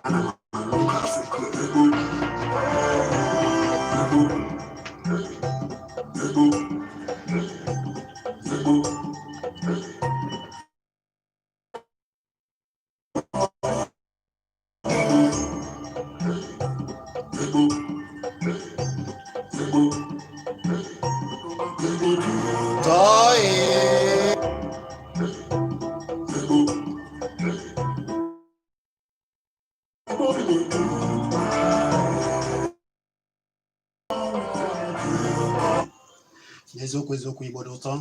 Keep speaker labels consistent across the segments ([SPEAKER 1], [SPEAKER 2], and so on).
[SPEAKER 1] Ana m anụ. Igbo, Igbo, Igbo, Igbo, Igbo, Igbo.
[SPEAKER 2] Tọọ ee.
[SPEAKER 1] Igbo, Igbo, Igbo.
[SPEAKER 2] N'eziokwu eziokwu, Igbo dị ụtọ.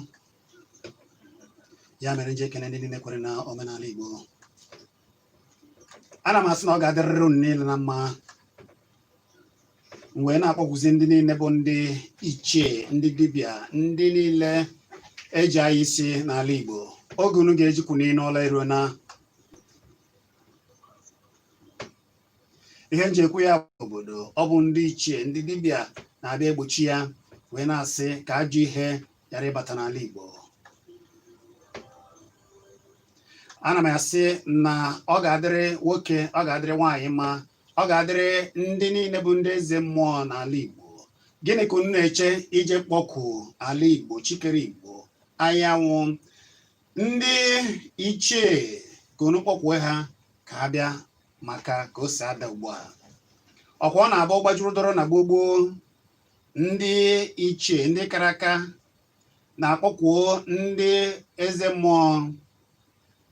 [SPEAKER 2] Ya mere m ji ekene ndị niile kwere na omenala Igbo. Ana m asị na ọ ga-adịrịrị unu niile na mma. M wee na-akpọkwuzi ndị niile bụ ndị ichie, ndị dibịa, ndị niile eji anya isi n'ala Igbo. Oge unu ga-ejikwu n'ile ọla eruo na ihe m ji ekwu ya obodo. Ọ bụ ndị ichie, ndị dibịa na-abịa egbochi ya, wee na-asị ka ajọ ihe ghara ịbata n'ala Igbo. Ana m asị na ọ ga-adịrị nwoke, ọ ga-adịrị nwaanyị mma, ọ ga-adịrị ndị niile bụ ndị eze mmụọ n'ala Igbo. Gịnị ka unu na-eche ije kpọku ala Igbo, chi kere Igbo, anyanwụ, ndị ichie, ka unu kpọkwue ha ka ha bịa maka ka o si ada ugbu a? Ọkwa ọ na-abụ gbajuru dọrọ na gboo gboo, ndị ichie, ndị kara aka na-akpọkwuo ndị eze mmụọ,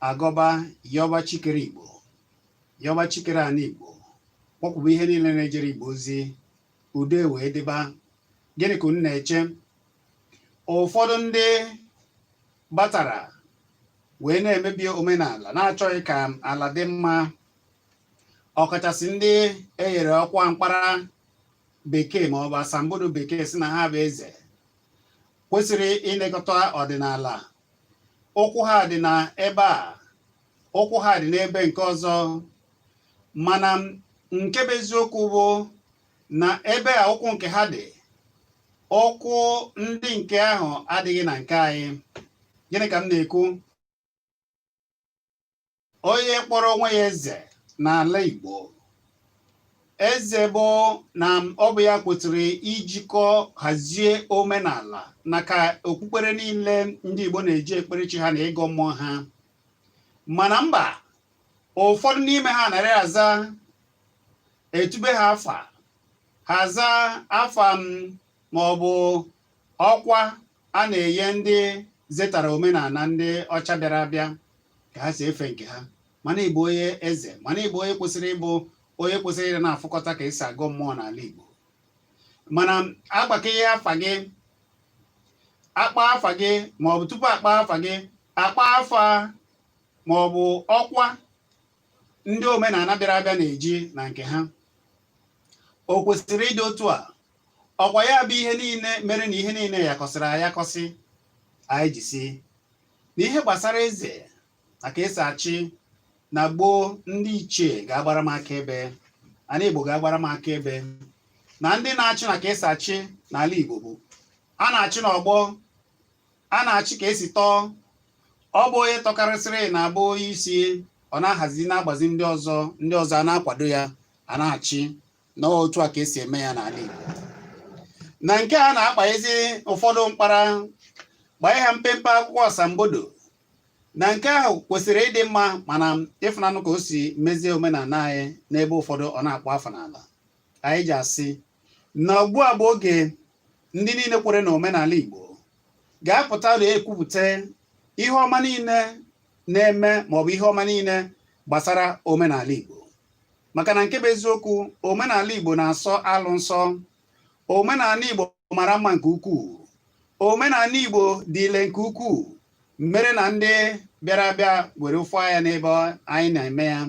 [SPEAKER 2] agọba yọba chi kere Igbo, yọba chi kere ana Igbo, kpọkwuba ihe niile na-ejere Igbo ozi, udo wee dịba. Gịnị ka unu na-eche? Ụfọdụ ndị batara wee na-emebi omenala, na-achọghị ka ala dị mma, ọkachasị ndị e nyere ọkwa mkpara bekee ma ọ bụ asambodo bekee, si na ha bụ eze kwesịrị ilekọta ọdịnala. Ụkwụ ha dị na ebe a, ụkwụ ha dị n'ebe nke ọzọ. Mana nke bụ eziokwu bụ na ebe a ụkwụ nke ha dị, ụkwụ ndị nke ahụ adịghị na nke anyị. Gịnị ka m na-ekwu? Onye kpọrọ onwe ya eze n'ala Igbo, eze bụ na ọ bụ ya kwesịrị ijikọ hazie omenala na ka okpukpere niile ndị Igbo na-eji ekpere chi ha na ịgọ mmụọ ha. Mana mba, ụfọdụ n'ime ha narị aza etube ha afa, ha aza afa ma ọ bụ ọkwa a na-enye ndị zetara omenala ndị ọcha bịara abịa ka ha si efe nke ha. Mana ị bụ onye eze, mana ị bụ onye kwesịrị ịbụ onye kwesịrị ịdị na-afụkọta ka esi agọ mmụọ n'ala Igbo, mana agbakọ afa gị, akpa afa gị, ma ọ bụ tupu akpa afa gị, akpa afa ma ọ bụ ọkwa ndị omenala bịara abịa na-eji na nke ha. O kwesịrị ịdị otu a? Ọkwa ya bụ ihe niile mere na ihe niile yakọsịrị ayakọsị. Anyị ji si na ihe gbasara eze na ka esi achị na gboo, ndị ichie ga-agbara m aka ebe, ana Igbo ga-agbara m aka ebe, na ndị na-achị na ka esi achị n'ala Igbo bụ a na-achị n'ọgbọ, a na-achị ka esi tọọ. Ọ bụ onye tọkarịsịrị na-abụ onye isi, ọ na-ahazi, na-agbazi ndị ọzọ, ndị ọzọ a na-akwado ya, a na-achị. Na otu a ka esi eme ya n'ala Igbo. Na nke a na-akpanyezi ụfọdụ mkpara, gbanye ha mpempe akwụkwọ asambodo, na nke ahụ kwesịrị ịdị mma. Mana ịfụnanụ ka o si mezie omenala anyị n'ebe ụfọdụ, ọ na-akpọ afọ n'ala. Anyị ji asị na ugbu a bụ oge ndị niile kwere na omenala Igbo ga-apụta na ekwupụta ihe ọma niile na-eme maọbụ ihe ọma niile gbasara omenala Igbo. Maka na nke bụ eziokwu, omenala Igbo na-asọ alụ nsọ. Omenala Igbo mara mma nke ukwuu. Omenala Igbo dị ile nke ukwuu, mere na ndị bịara abịa were ụfụ anya n'ebe anyị na-eme ya,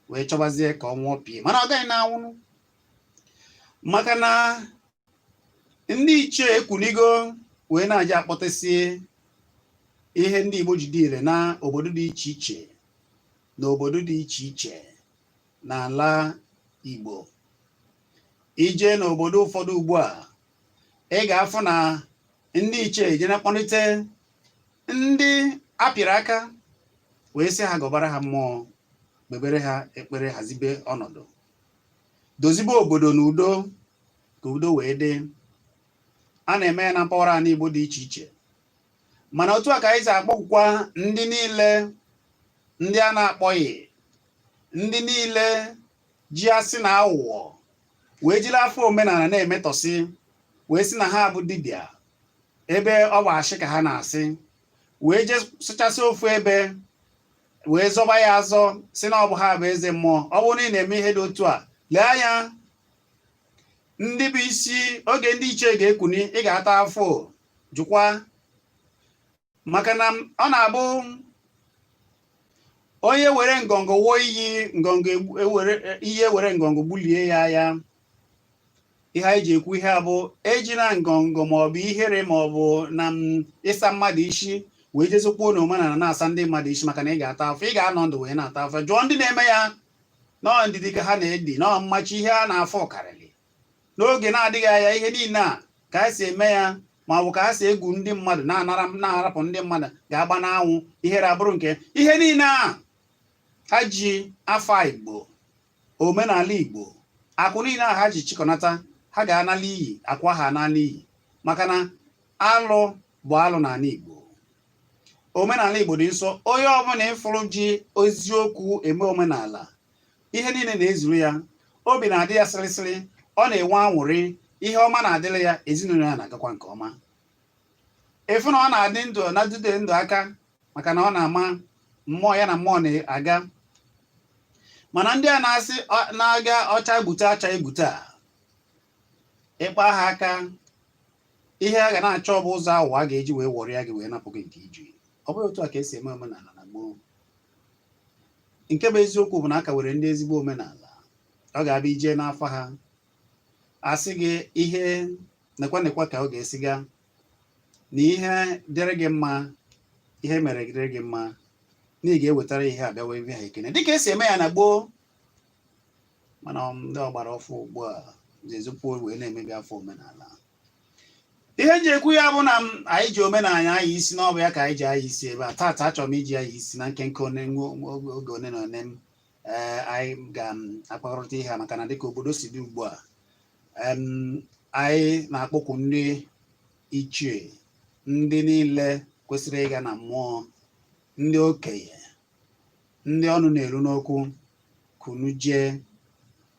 [SPEAKER 2] wee chọbazie ka ọ nwụọ pie. Mana ọ gaghị na-anwụnụ, maka na ndị ichie ekwunigo wee na-aja akpọtasị ihe ndị Igbo ji dị ire na obodo dị iche iche, n'obodo dị iche iche n'ala Igbo. Ije n'obodo ụfọdụ ugbu a, ị ga-afụ na ndị ichie ejena kpọlite ndị apịrị aka wee sị ha gọbara ha mmụọ. Kpebere ha ekpere, hazibe ọnọdụ, dozibe obodo n'udo, ka udo wee dị. A na-eme ya na mpaghara ala Igbo dị iche iche. Mana otu a ka anyị si akpọkwukwa ndị niile, ndị a na-akpọghị, ndị niile ji asị na aghụghọ wee jiri afa omenala na-emetọsị, wee sị na ha bụ dibịa, ebe ọ bụ ashị ka ha na-asị, wee jee sụchasị ofu ebe wee zọba ya azọ, sị na ọ bụ ha bụ eze mmụọ. Ọ bụrụ na ị na-eme ihe dị otu a, lee anya, ndị bụ isi oge ndị ichie ga-ekuni, ị ga-ata afọ. Jụkwa, maka na ọ na-abụ onye were ngọngọ wụọ iyi, ngọngọ ewere iyi, ewere ngọngọ gbulie ya. Ya ihe anyị ji ekwu ihe a bụ, ejina ngọngọ maọbụ ihere maọbụ na ịsa mmadụ isi wee jezikwuo na omenala na-asa ndị mmadụ isi, maka na ị ga-ata afọ. Ị ga-anọ ndụ wee na-ata afọ. Jụọ ndị na-eme ya nọọ ndidi ka ha na-edi nọọ mmachi ihe a na-afọ karịrị. N'oge na-adịghị anya, ihe niile a ka ha si eme ya ma ọ bụ ka ha si egwu ndị mmadụ na-anara na-arapụ ndị mmadụ ga-agba n'anwụ. Ihere abụrụ nke ihe niile a ha ji afa Igbo, omenala Igbo, akụ niile a ha ji chịkọnata, ha ga-anala iyi, akwa ha anala iyi, maka na alụ bụ alụ n'ala Igbo. Omenala Igbo dị nsọ. Onye ọbụla ịfụrụ ji eziokwu eme omenala, ihe niile na-ezuru ya, obi na-adị ya sịrịsịrị, ọ na-enwe anwụrị, ihe ọma na-adịrị ya, ezinụlọ ya na-agakwa nke ọma. Ịfụ na ọ na-adị ndụ na-adịde ndụ aka, maka na ọ na-ama mmụọ ya na mmụọ na-aga. Mana ndị a na-asị na-aga ọcha gbute acha egbute a, ịkpa ha aka, ihe a ga na-achọ bụ ụzọ aghụghọ a ga-eji wee wọrọ ya gị, wee napụ gị nke iji. Ọ bụghị otu a ka esi eme omenala na gboo. Nke bụ eziokwu bụ na a ka were ndị ezigbo omenala. Ọ ga-abịa ije n'afọ ha, asị gị ihe nekwa nekwa ka ọ ga-esi gaa, na ihe dịrị gị mma, ihe mere dịrị gị mma, na ị ga-ewetara ihe abịawa ebe ha ekene, dịka esi eme ya na gboo. Mana ndị ọgbara ọfụ ugbu a na-ezukwu wee na-emebi afa omenala. Ihe m ji ekwu ya bụ na anyị ji omenala anyị isi n'ọbụ ya ka anyị ji anyị isi ebe a taata. Achọrọ m iji anyị isi na nkenke oge one na one m ee anyị ga-akpakọrịta ihe a, maka na dịka obodo si dị ugbu a, anyị na-akpọkwu ndị ichie, ndị niile kwesịrị ịga na mmụọ, ndị okenye, ndị ọnụ na-eru n'okwu, kunu jee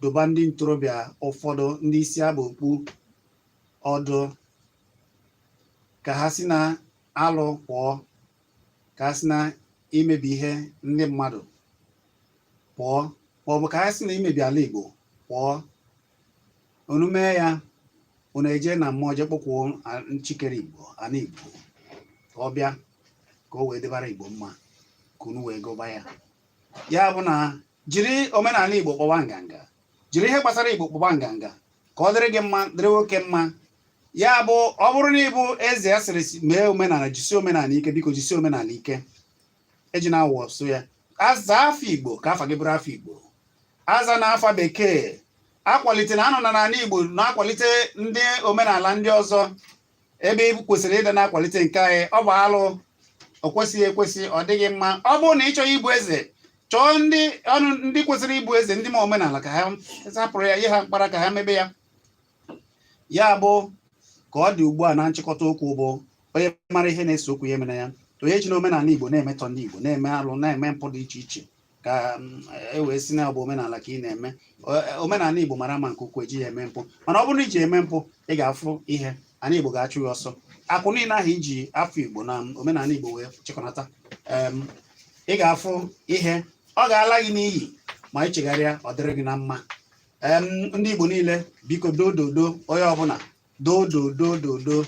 [SPEAKER 2] dụba ndị ntorobịa ụfọdụ ndị isi agba okpu ọdụ, ka ha si na alụ pụọ, ka ha si na imebi ihe ndị mmadụ pụọ, maọbụ ka ha si na imebi ala Igbo pụọ. Unu mee ya, unu eje na mmụọ jee kpọkwuo chi kere Igbo, ana Igbo, ka ọ bịa ka o wee dịbara Igbo mma, ka unu wee gụba ya. Ya bụ na jiri omenala Igbo kpọwa nganga, jiri ihe gbasara Igbo kpọwa nganga, ka ọ dịrị gị mma, dịrị nwoke mma. Ya bụ, ọ bụrụ na ịbụ eze a sịrị mee omenala, jisie omenala ike. Biko, jisie omenala ike, eji na awụ so ya aza afa Igbo, ka afa gị bụrụ afa Igbo. Aza na afa bekee akwalite na anọ na n'ala Igbo na-akwalite ndị omenala ndị ọzọ ebe ị kwesịrị ịdị na-akwalite nke anyị. Ọ bụ alụ, o kwesịghị ekwesị, ọ dịghị mma. Ọ bụrụ na ị chọghị ịbụ eze, chọọ ndị ọnụ ndị kwesịrị ịbụ eze, ndị ma omenala, ka ha zapụrụ ya, ihe ha mkpara ka ha mebe ya. Ya bụ ka ọ dị ugbu a. Na nchịkọta okwu bụ, onye mara ihe na-ese okwu ya emere ya. Onye ji na omenala Igbo na-emetọ ndị Igbo, na-eme alụ, na-eme mpụ dị iche iche, ka e wee sị na ọ bụ omenala ka ị na-eme. Omenala Igbo mara mma nke ukwuu, eji ya eme mpụ. Mana ọ bụrụ na iji eme mpụ, ị ga-afụ ihe ana Igbo ga-achụ ya ọsọ. Akụ niile ahụ iji afa Igbo na omenala Igbo wee chịkọnata, ị ga-afụ ihe, ọ ga-ala gị n'iyi. Ma ị chegharịa, ọ dịrị gị na mma. Ndị Igbo niile, biko, dododo, onye ọbụla dododododo.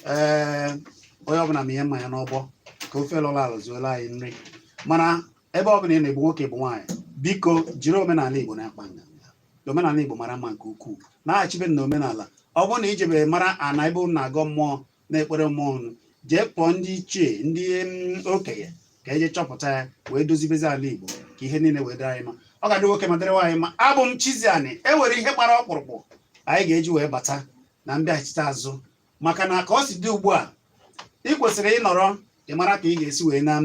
[SPEAKER 2] Ee, onye ọbụla ma ihe mmanya n'ọgbọ ka ofe lọrọ alụ zuola anyị nri. Mana ebe ọbụla ị na-egbu, nwoke bụ nwaanyị, biko, jiri omenala Igbo na-akpa nganga. Omenala Igbo mara mma nke ukwuu. Na-aghachibe na omenala. Ọ bụrụ na ijebe mara ana ebe unu na-agọ mmụọ, na-ekpere mmụọ unu, jee kpọọ ndị ichie, ndị okenye, ka eje chọpụta ya wee dozibezi ala Igbo, ka ihe niile wee dịrị anyị mma. Ọ ga-adị nwoke ma dịrị nwaanyị mma. Abụ m Chiziani. E nwere ihe gbara ọkpụrụkpụ anyị ga-eji wee bata na mbịaghachite azụ, maka na ka ọ si dị ugbu a, ị kwesịrị ịnọrọ ị mara ka ị ga-esi wee na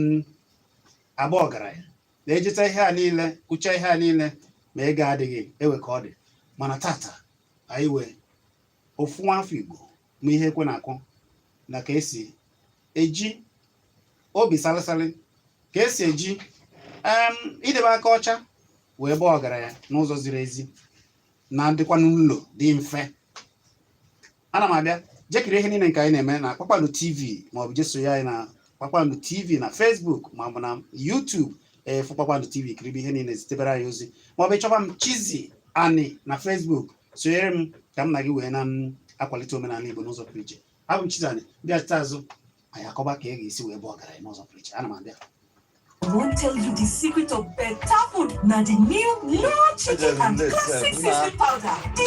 [SPEAKER 2] agba ọgaranya. Na-ejeta ihe a niile, kwucha ihe a niile, ma ego adịghị ewe ka ọ dị. Mana tata anyị wee ofu nwafọ Igbo ma ihe ekwe na-akụ na ka esi eji obi salịsalị, ka esi eji idebe aka ọcha wee gbaa ọgaranya n'ụzọ ziri ezi na dịkwa n'ụlọ dị mfe. Ana m abịa jekiri ihe niile nke anyị na-eme na Kpakpando TV, maọbụ jeso ya anyị na Kpakpando TV na Facebook maọbụ na YouTube. Efu Kpakpando TV, kiribe ihe niile, zitebere anyị ozi, maọbụ ịchọba m Chizzy Ani na Facebook, sonyere m ka m na gị wee na m akwalite omenala Igbo n'ụzọ pụrụ iche. Abụ m Chizzy Ani. Bịa azụ, anyị akọba ka ị ga-esi wee bụ ọgaranya n'ụzọ pụrụ iche. Ana m abịa.
[SPEAKER 3] I wan tell you the secret of better food na the new Knorr chicken and classic seasoning powder. The